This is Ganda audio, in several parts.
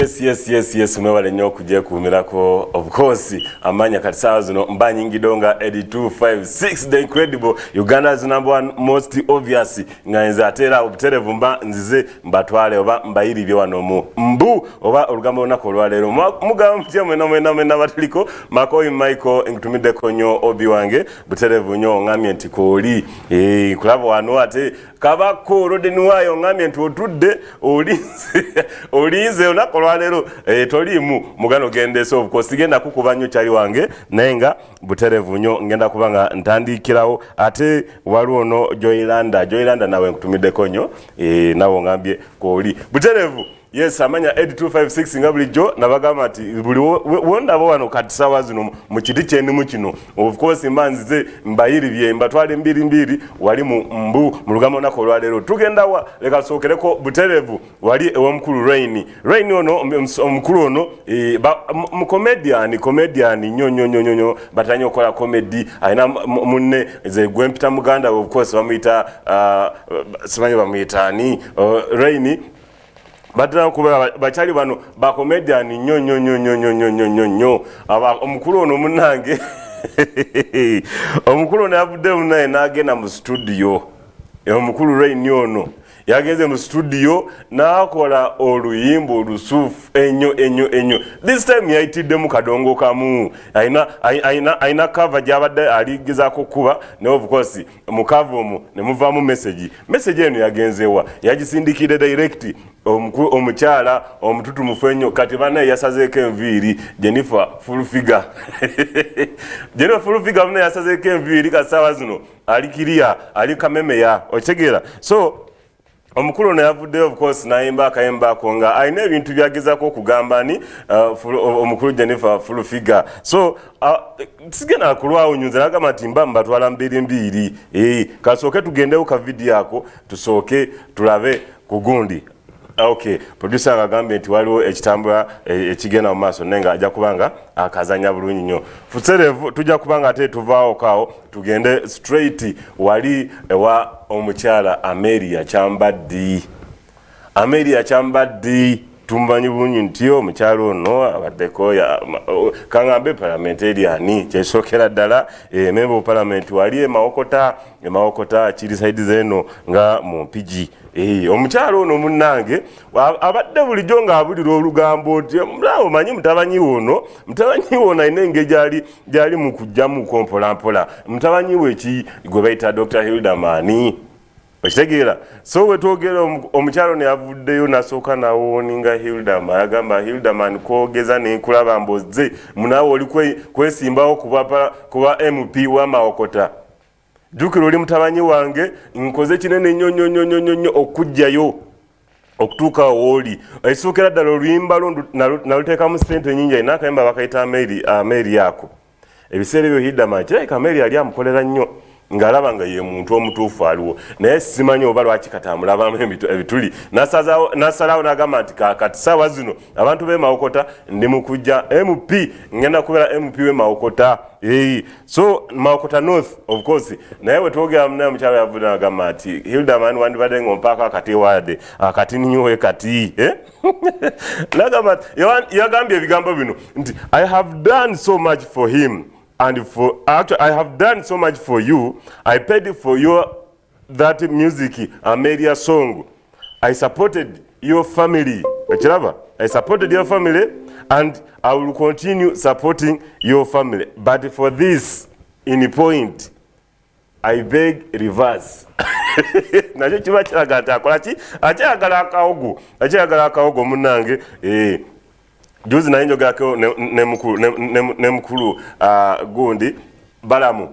Yes, mwebale nnyo okugyekuumirako. Of course, amanya kati saawa zino mba nyingidde nga 8256, the incredible, Uganda's number one, most obvious, nga nze ate era obuterevu mba nzize mbatwale oba mbayiribye wano mu mbu oba olugambo olunaku olwaleero. Mugamba mutya mwena mwena mwena batuliko? Makoyi Michael, nkutumiddeko nnyo obi wange buterevu nnyo. Ŋŋambye nti kooli kulaba wano ate Kabako Rodeniwayo, ŋŋambye nti otudde olinze olinze olunaku olwaleero, toliimu mugano gendese. Of course sigenda kukuba nnyo kyali wange, naye nga buterevu nnyo ngenda kuba nga ntandikirawo. Ate waliwo ono Joylanda, Joylanda nawe nkutumiddeko nnyo, nawe oŋŋambye kooli buterevu. Yes, amanya Ed 256, nga bulijjo nabagamba nti buli wondaba wano kati sawa zino mu kiti kyendimu kino, of course mba nzize mbayiribye mbatwale mbiri mbiri wali mu mbu mu lugambo. Olunaku olwaleero tugenda wa? Leka tusookereko buterevu wali ew'omukulu Rain. Rain ono, omukulu ono, mu comedian, comedian nnyo nnyo nnyo nnyo, batanya okukola comedy. Alina munne ze gwempita muganda we, of course bamuyita, simanyi bamuyita ani. Rain batera kubeera bakyali bano bacomedian nnyo nnyo nnyo nnyo nnyo nnyo nnyo nnyo nnyo. Omukulu ono munnange, omukulu ono yavudde munnaye n'agenda mu studio. Omukulu Rain ono yagenze mu studio n'akola oluyimba olusuufu ennyo ennyo ennyo. This time yayitiddemu kadongo kamu. Alina cover gy'abadde aligezaako kuba naye, of course mu cover omwo ne muvaamu message. Message eno yagenzewa? Yagisindikire direct omukyala omututumufu ennyo kati bannaye yasazeeko enviiri, Jennifer Full Figure. Jennifer Full Figure munnaye yasazeeko enviiri, kasaawa zino ali kiriya, ali kamemeya, okitegeera? So omukulu ono yavuddeyo, of course nayimba akayimba ako nga alina ebintu byagezaako okugamba ni omukulu Jennifer Full Figure. So sigenda kulwawo nyunze nagamba nti mba mbatwala mbiri mbiri. Kasooke tugendewo ka video ako, tusooke tulabe ku gundi. Okay, producer nga agambye nti waliwo ekitambula ekigenda mu maaso, naye nga ajja kuba nga akazanya bulungi nnyo fuserevu. Tujja kuba nga ate tuvaawo kaawo tugende straight wali ewa omukyala Ameria Kyambaddi. Ameria Kyambaddi tumumanyi bulungi nti omukyala ono abaddeko kaŋŋambe parliamentarian, kyesookera ddala, member of parliament wali emawokota. Emawokota kiri side zeeno nga mu Mpigi. Omukyala ono munnange abadde bulijjo ng'abulira olugambo nti omanyi mutabanyi ono, mutabanyi ono alina engeri gyali mu kujjamuko mpolampola. Mutabanyi we ki gwe bayita Dr Hilderman, okitegeera? So wetwogera omukyalo ono yavuddeyo nasooka nawarninga Hilderman, agamba, "Hilderman, kwogeza nenkulaba mboze munaawe oli kwesimbawo kuba MP w'Amawokota. Jjukira oli mutabanyi wange, nkoze kinene nnyo nnyo nnyo nnyo nnyo okuggyayo okutuuka wooli. Ekisookera ddala oluyimba lwo naluteekamu ssente nyingi." Alina akayimba bakayita Ameeri ako. Ebiseera ebyo Hilderman kirabika Ameeri yali amukolera nnyo ng'alaba nga ye muntu omutuufu aliwo, naye simanyi oba lwaki kati amulabamu ebituli. Nasalawo n'agamba nti kati saawa zino abantu b'e Mawokota ndi mu kujja MP, ngenda kubeera MP w'e Mawokota. So Mawokota North, of course. Naye wetwogera munaye mukyalo yavudde nagamba nti, "Hilderman, wandibadde ng'ompaako akati wadde akati ninyuwe kati, eh?" Nagamba yagambye ebigambo bino nti, "I have done so much for him and for, actually I have done so much for you. I paid for your that music Ameria song. I supported your family." Okiraba? "I supported your family and I will continue supporting your family, but for this in point I beg reverse." Nakyo kiba kiraga nti akola ki? Akyayagala akawogo, akyayagala akawogo munnange. Juzi naye njogerako ne mukulu gundi Balamu,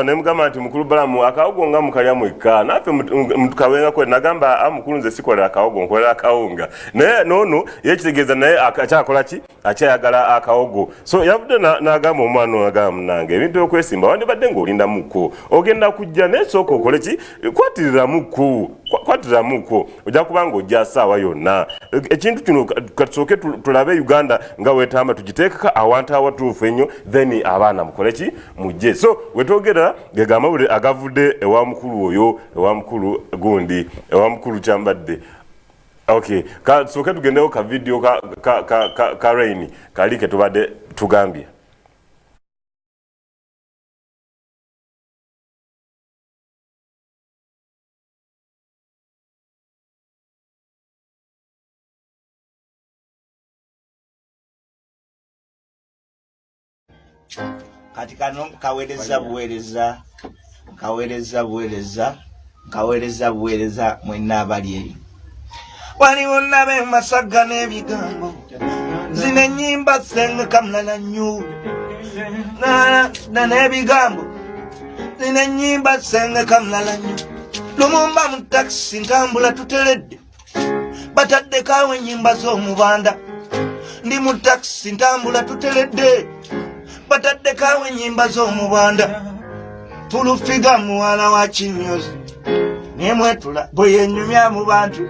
nemugamba nti, "Mukulu Balamu, akawogo nga mukalya mwekka, naffe mutukawengako." Nagamba, "A mukulu, nze sikolera akawogo, nkolera akawunga." Naye nono yekitegeeza naye akyakola ki? Akyayagala akawogo. So yavudde n'agamba omwana ono, agamba, "Munange, ebintu okwesimba wandibadde ng'olindamuko, ogenda kujja, naye sooka okole ki? Kwatiriramuko, kwatiriramuko, ojja kuba ng'ojja saawa yonna. Ekintu kino katusooke tulabe Uganda nga wetamba, tugiteekeko awantu awatuufu ennyo, then abaana mukole ki? Mujje." So wetwogera ge gamawulire agavudde ewa mukulu oyo, ewa mukulu gundi, ewa mukulu Kyambadde. Okay, ka tusooke tugendewo ka video ka Rain kali ke tubadde tugambye. Kati kano kaweereza buweereza, kaweereza buweereza, kaweereza buweereza mwenna abali eyo. Waliwo nabe masaga n'ebigambo, zino ennyimba sengeka mulala nnyo n'ebigambo, zino ennyimba sengeka mulala nnyo. Lumumba mu takisi ntambula tuteredde, bataddeko awo ennyimba z'omubanda. Ndi mu takisi ntambula tuteredde, bataddeko awo ennyimba z'omubanda. Tulufiga muwala wa kinyozi nemwetula bwe yenyumya mu bantu.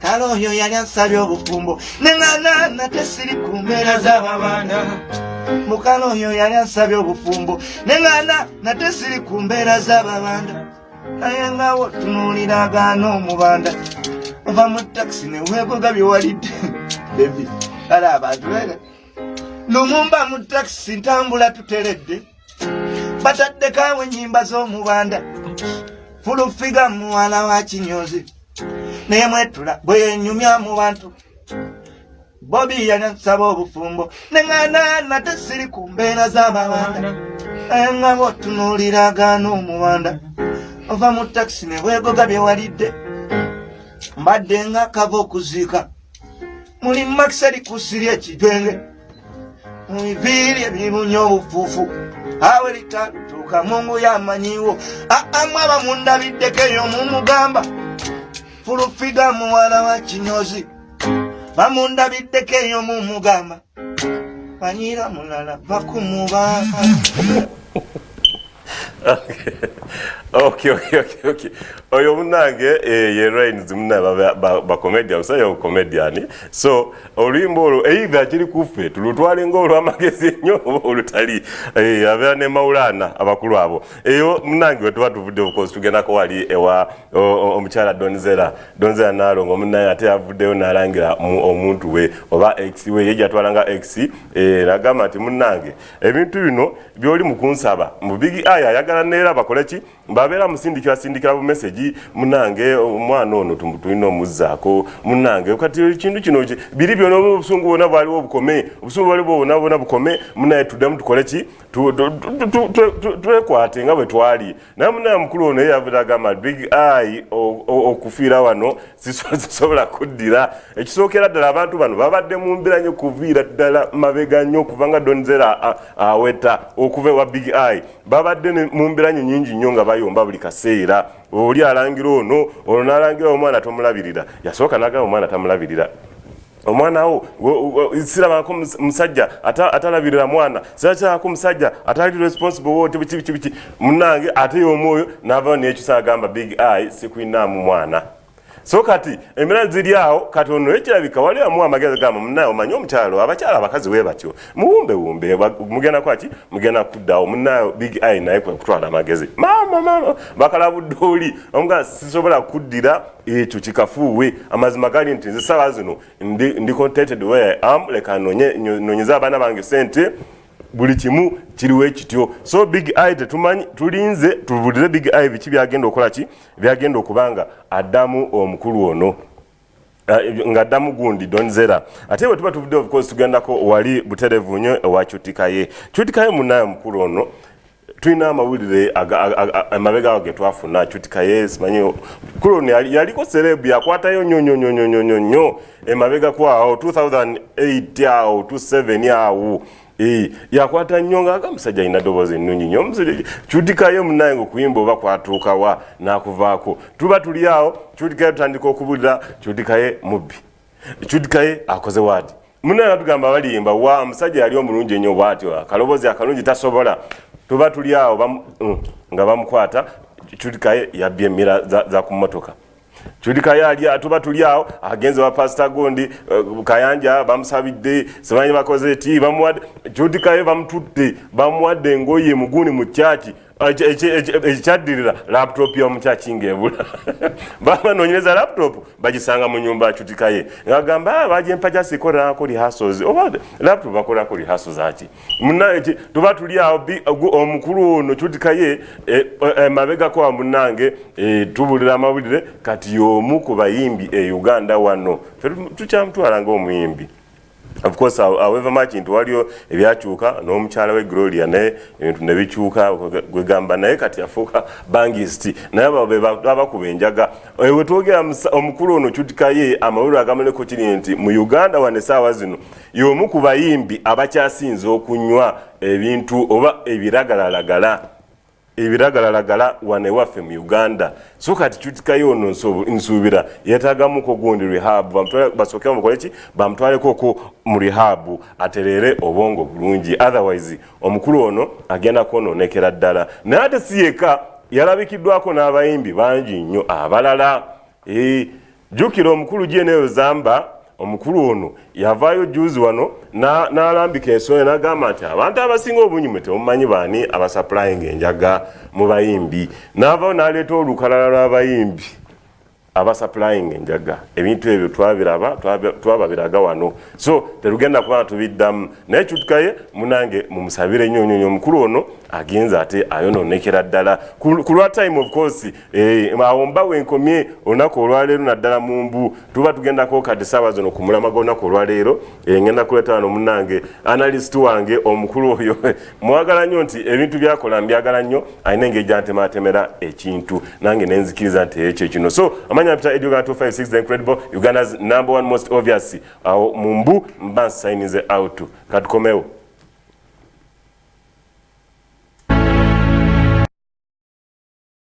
Kale oyo yali ansabye obufumbo, neŋŋana nate siri ku mbeera z'ababanda. Mukale oyo yali ansabye obufumbo, neŋŋana nate siri ku mbeera z'ababanda. Naye nga wotunuulira agaana omubanda, ova mu takisi neweegoga bye walidde bebi. Kale abantu bere Lumumba mu takisi ntambula tuteredde, bataddeko awo ennyimba z'omubanda. Fulufiga muwala wa kinyozi naye mwetula bwe yenyumya mu bantu. Bobi yali ansaba obufumbo, neŋŋana nate siri ku mbeera z'ababanda. Naye nga bw'otunuulira agaana omubanda, ova mu takisi ne weegoga bye walidde. Mbadde nga kava okuziika muli makiseri kusiri ekijwenge mubiviiri ebibunya obufuufu awe litatuuka mungu yamanyiwo. Aamu abamundabiddeko eyo mumugamba Fulufiga muwala wa kinyozi, bamundabiddeko eyo mumugamba manyira mulala bakumuba. Okay. Oyo munange ye Rains munange ba comedian, musajja wa comedian. So oluyimba olwo either kiri kuffe tulutwale ng'olwamagezi ennyo oba olutali, abeera ne Maulana abakulu abo. Eyo munange we tuba tuvudde, of course tugendako wali ewa omukyala Donzera, Donzera Nalongo munange ate yavuddeyo n'alangira omuntu we oba ex we ye gyatwala nga ex, nagamba nti munnange ebintu bino byoli mu kunsaba mu Big Eye ayagala neera bakole ki, babeera musindikira sindikira bu message, munange omwana ono tulina omuzzaako munange. Kati ekintu kino biri byona obusungu bwona bwaliwo bukome, obusungu bwaliwo bwona bwona bukome munaye, tuddemu tukole ki, twekwate nga bwe twali. Naye munaye mukulu ono ye yavudde agamba Big Eye okufiira wano sisobola kuddira. Ekisookera ddala abantu bano babadde mu mbeera nnyo kuviira ddala mabega nnyo okuva nga Donzera aweta okuva ewa Big Eye, babadde mu mbeera nnyo nyingi nnyo nga bayomba buli kaseera. Oli alangira ono, ono n'alangira omwana tomulabirira. Yasooka n'agamba omwana tamulabirira, omwana wo sirabako musajja atalabirira mwana, sirabako musajja atali responsible wote biki biki biki. Munange ate y'omwoyo n'avayo nekyusa agamba Big Eye sikwinaamu mwana. So kati embeera ziri awo. Kati ono ekirabika wali amuwa amagezi gamba munaye omanyi omukyalo abakyala abakazi we batyo muwumbewumbe mugenda kwaki mugenda kuddawo. Munaye Big Eye naye kwe kutwala amagezi, maama maama bakalabudde oli omugaa sisobola kuddira ekyo kikafuuwe. Amazima gali nti nze saawa zino ndi contented where I am, leka nonyeze abaana bange sente, buli kimu kiriwo ekityo. So Big Eye tetumanyi, tulinze tubulire Big Eye biki byagenda okukola, ki byagenda okuba nga addamu omukulu ono, ng'addamu gundi Donzera. Ate bwe tuba tuvudde, of course tugendako wali buterevu nnyo ewa Kyutikaye. Kyutikaye munaye omukulu ono tulina amawulire amabega ago ge twafuna. Kyutikaye simanyi mukulu ono yaliko celeb, yakwatayo nnyo nnyo nnyo nnyo nnyo nnyo emabega kwawo 2008 awo 27 awo. Yakwata nnyo nga musajja alina ddoboozi ennungi nnyo. Omusajja Kyutikayo munaye nga okuyimba oba kwatuukawa n'akuvaako. Tuba tuli awo Kyutikayo tutandika okubulira Kyutikaye mubbi, Kyutikaye akoze waati. Munaye batugamba balimba wa omusajja yali omulungi ennyo bw'atyo, akaloboozi akalungi tasobola. Tuba tuli awo nga bamukwata, Kyutikaye yabbye emmira za ku mmotoka. Kyutikaye ali tuba tuli awo agenze wa Pasita gundi Kayanja bamusabidde, simanyi bakoze ti bamuwadde. Kyutikaye bamututte bamuwadde engoye mugundi mu kyaki. Ekyaddirira laptop y'omukyaki ng'ebula. Banoonyereza laptop, bagisanga mu nyumba acutikaye ng'agamba, "Ah, bagimpa jasikolako rehearsals." Oba laptop bakolako rehearsals aki? Tuba tuli awo, omukulu ono cutikaye mabegako wa munnange, tubulira amawulire. Kati y'omu ku bayimbi e Uganda wano tukyamutwala ng'omuyimbi. Of course, however much nti waliyo ebyakyuka n'omukyala we Gloria, naye ebintu ne bikyuka gwegamba, naye kati afuuka bangist, naye abakuba enjaga. We twogera, omukulu ono cutikaye, amawulire agamaleko kiri nti mu Uganda wano essaawa zino y'omu ku bayimbi abakyasinze okunywa ebintu oba ebiragalalagala wano ewaffe mu Uganda. So kati cutikayo ono nsuubira yeetagamuko gundi rehab, basooke bamukole ki, bamutwalekoko mu rehab atereere obwongo bulungi. Otherwise omukulu ono agenda kwonoonekera ddala. Naye ate si yekka, yalabikiddwako n'abayimbi bangi nnyo abalala. Jjukira omukulu Gyeneyo Zamba, omukulu ono yavaayo juzi wano n'alambika ensonga n'agamba nti abantu abasinga obungi mwe temumanyi baani abasupplyinga enjaga mu bayimbi. N'avaayo n'aleeta olukalala lw'abayimbi abasupplyinga enjaga. Ebintu ebyo twabiraba, twababiraga wano, so tetugenda kuba tubiddamu. Naye kyutukaye munange, mumusabire nnyo nnyo nnyo. Omukulu ono agenza ate ayonoonekera ddala ku lwa time. Of course, awo mba wenkomye olunaku olwaleero, naddala mu mbu tuba tugendako kati saawa zino ku mulama gw'olunaku olwaleero. Ngenda kuleeta wano munnange analyst wange omukulu oyo mwagala nnyo, nti ebintu byakola mbyagala nnyo, alina engeri gyantematemera ekintu nange nenzikiriza nti ekyo kino. So amanya mpita Eddie Uganda 256, the incredible, Uganda's number one most obvious. Awo mu mbu mba nsainize out, katukomewo.